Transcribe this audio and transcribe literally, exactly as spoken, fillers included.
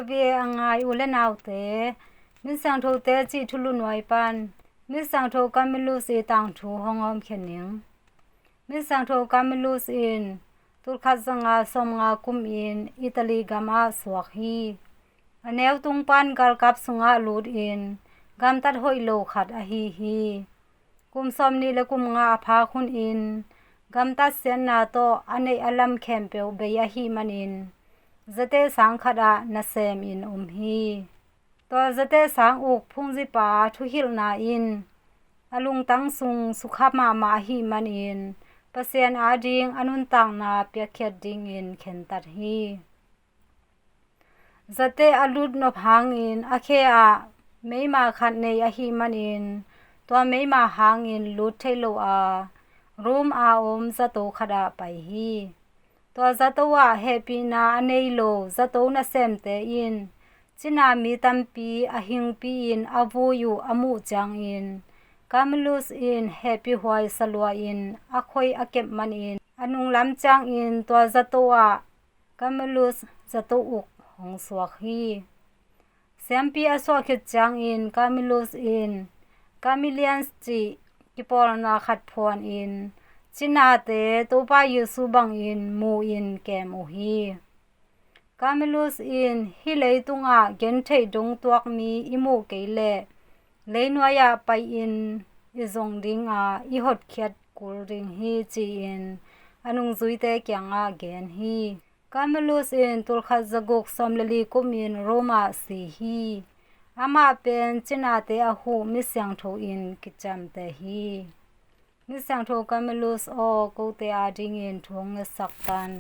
Bia a ngai u le naute, Misiangthote cih thulu nuai pan Misiangtho Camillus i tangthu hong awmkhia ning. Misiangtho Camillus in tulkhat zanga sawmnga kum in Italy gam ah suak hi. A neu tung pan galkap sungah lut in gamtat hoih lo khat ahi hi. Kum sawmnih le kum nga a phak hun in gamtat siatna tawh a neih a lam khempeuh bei ahih manin zateh sang khat ah nasem in om hi. Tua zateh sang uk phungzipa thuhilhna in a lungtang sung sukha mahmah ahih manin Pasian ading a nuntakna piakkhiat dingin khentat hi. Zateh a lut nop hangin a khe ah meima khat nei ahih manin tua meima hangin lut thei lo a Rome a om zato khat ah pai hi. Tua zato ah hehpihna a nei lo zato nasemte in cina mi tampi a hingpi in a vui uh a muh ciangin Camillus in hehpihhuai salua in a khoih a kep manin a nunglam ciangin tua zato ah Camillus zato uk hong suak hi. Siampi a suah khit ciangin Camillus in Camillians cih kipawlna khat phuan in cinate Topa Jesu bangin mu in kem uh hi. Camillus in hih leitungah gentheih dongtuak mi i muh kei leh leinuai ah pai-in i zong dinga i hotkhiat kul ding hi ci-in a nungzuite kiangah gen hi. Camillus in tulkhat zaguk sawm le li kumin Rome ah si hi. Amah pen cinate a huh misiangtho in kiciamteh hi. Misiangtho Camillus aw, kote adingin thu hong ngetsak tan.